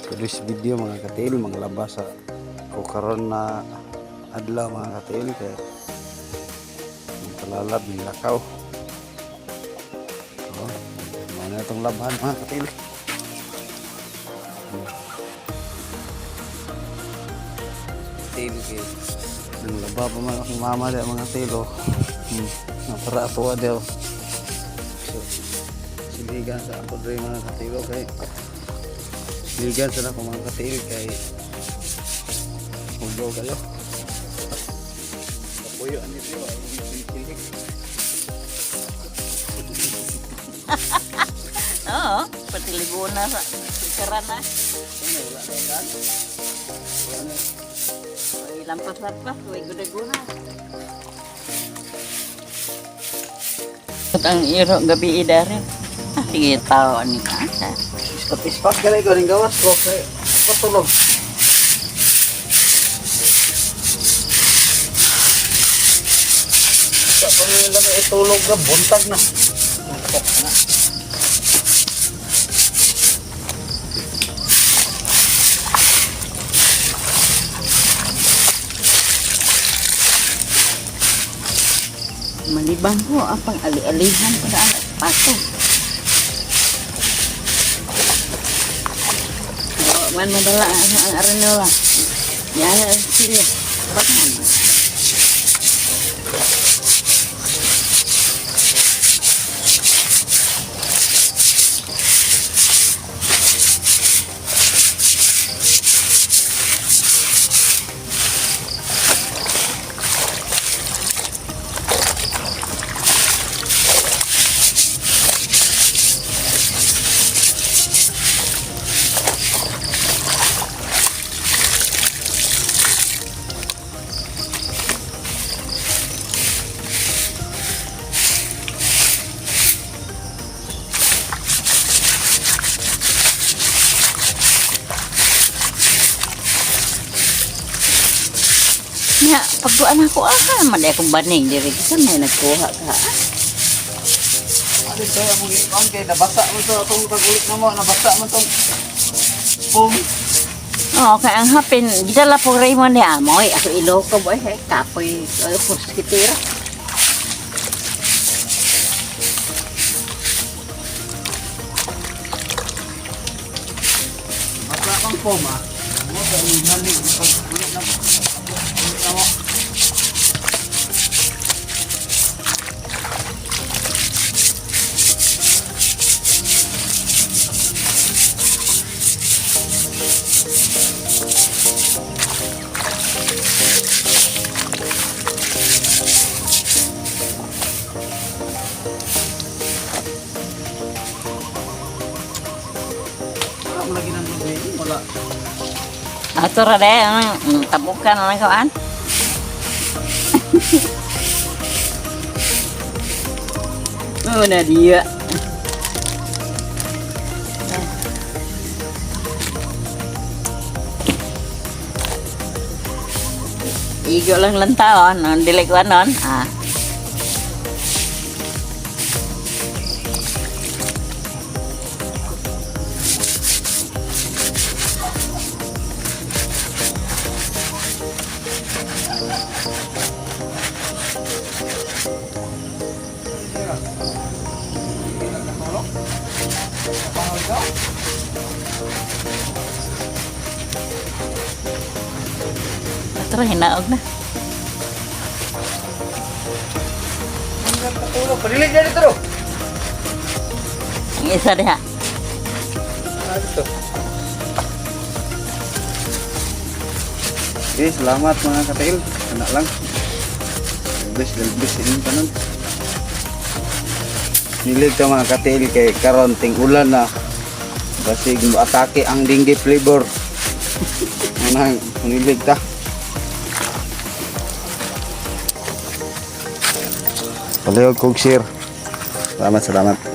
Today's video, mga katiil, mga labas sa ko karon na adlaw, mga katiil, kay ang kalalab ni lakaw. Oh, mao na itong labhan, mga katiil. Katiil kay ang laba pa man akong mama diya, mga katiil, oh. Napara ato daw. So, siligan sa ako diri, mga katiil, oh, kay siligan sa ako, mga katiil, kay hugaw kayo. Kapuyo ani diri wa silig. Oo, pati na sa karana. Ano, wala na kan? Wala na. Ay, lampas-lampas, way guna-guna. At ang iro gabi idari. Ah, sige, tao ani ka. Ispat-ispat ka ko ning gawas ko kay patulog. Sa pa nila may itulog na buntag na. Buntag na. Maliban ko, ang pang ali-alihan ko na anak pato. Oo, man madala ang arenola. Yan, sila. Bakit? Nya, pagduan ako ah, man akong baning diri sa may nagkuha ka. Ah. Ano kaya mo gipang kay nabasa mo to atong pagulit na mo, nabasa mo tong pum. Oo, kay ang hapin, gidala po Raymond ni Amoy. Ako Iloko boy, hey, kapoy, ay, puskitira. Basa kang pum ah. Mo sa nalig pag ulit na ulit na mo. Wala mo lagi ng lubay, wala. Ato ra de, ang tabukan na lang kawan. Oh, na dia. Igo lang lantaon, ang dili ko anon. Ah. Hindi na katulog. Pangol ka? Ato ra hinaog na. Hindi na katulog. Panilig na dito. Ang isa diha. Ah, dito. Okay, salamat, mga katail. Kana lang. Bless, bless inyong tanan. Nilig ka, mga katail, kay karon ting ulan na. Basig mo atake ang dengue flavor. Anang nilig ta. Palihog kog share. Salamat, salamat.